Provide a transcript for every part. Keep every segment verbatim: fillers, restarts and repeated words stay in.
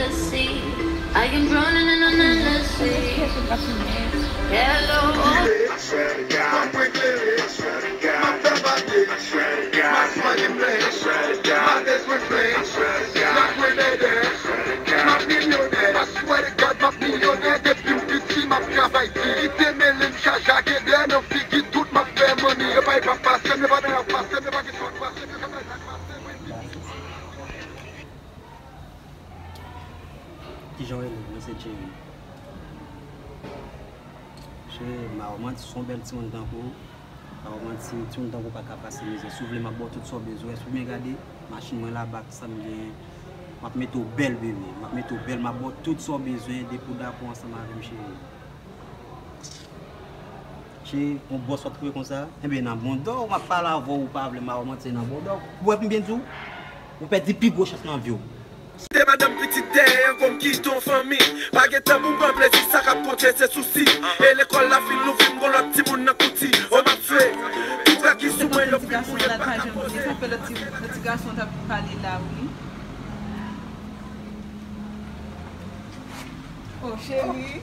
I am drowning in an endless sea. Hello. Kijan w rele? Mwen se Jerry. Cheri, m pa w manti, se yon bèl timoun tankou w. M pa w manti, timoun tankou w pa ka pase mizè. Si w vle, m ap ba w tout sa w bezwen. Si w byen gade, machin mwen la, bak sa m genyen. M ap mete w bèl, bebe. M ap mete w bèl, m ap ba w tout sa w bezwen. Depi w dakò ansanm avè m, cheri. Cheri, yon bòs w ap twouve konsa? Enben, nan bonda w, m ap pale avè w, ou pa vle, m pa w manti, nan bonda w. Ou wè m byen di w? Ou pèdi pi gwo chans nan vi w. Kite madanm, pitit dèyè, an gon kite yon fanmi. Pa gen tan pou pran plezi, sa k ap konte se sousi. E lekòl la fin louvri, m gon lòt timoun nan kouti. O m ap swe, tout sa ki sou mwen yo fin mouye, m pa ka poze. Sa fè lòt ti, lòt ti gason t ap pale la, wi. Oh, cheri.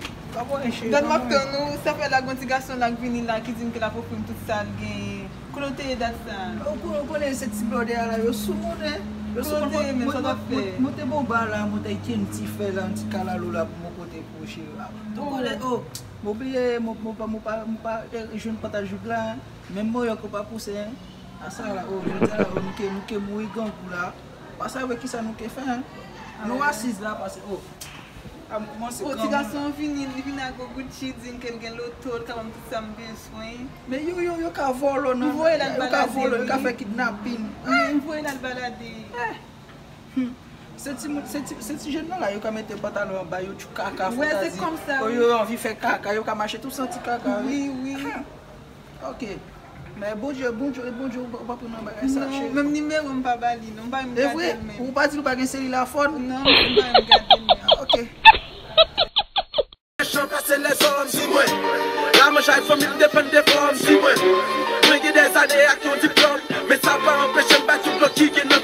Gad, m ap tann ou. Sa fè la, gon ti gason la k vini la, ki di m ke l ap ofri m tout sa l genyen. Kote w te ye dat sa? Ou konnen, ou konnen se ti blòdè a la, yo sou moun, en. Yo sou moun. Mwen, mwen, mwen, mwen te bon ba la, mwen te ken ti fè la, yon ti kalalou la pou mwen pote pou cheri a. Ou konnen, oh, mwen bliye, mwen, mwen pa, mwen pa, mwen pa, eh, jwenn panta jouk la, en. Menm mwen yo ke w pa pouse, en. A sa la, oh, jodi a la, oh, nou ke, nou ke mouri grangou la. Pa save kisa nou ke fè, en. Nou asiz la, pase, oh. A m kòmanse. Oh, ti gason an vini, li vini ak gwo Gucci, di m ke l gen loto, l ka ban m tout sa m bezwen. Men yo, yo, yo ka vòlò nan, yo ka vòlò, yo ka fè kidnapin. M voye l al balade. Se ti moun, se ti, se ti jèn nan la, yo ka mete pantalon anba, yo tchou kaka, fantazi. Wè, se kòmsa, wi. Yo anvi fè kaka, yo ka mache tou santi kaka, wi. Wi, wi. Ok. Men Bondye, Bondye, Bondye, ou pa, ou pa pran nan bagay sa, cheri. Non, menm nimewo m pa ba li, non, m pa menm gade l menm. E vre? Ou pa di l ou pa gen selil iPhone? Non, m pa menm gade l menm. Ah, ok. Mechan pase lèzòm, di mwen. Lamanjay fanmi m depann de fòm, di mwen. Mwen gen dèzane ak yon diplòm, men sa pa anpeche m bay tout lòt ki gen nan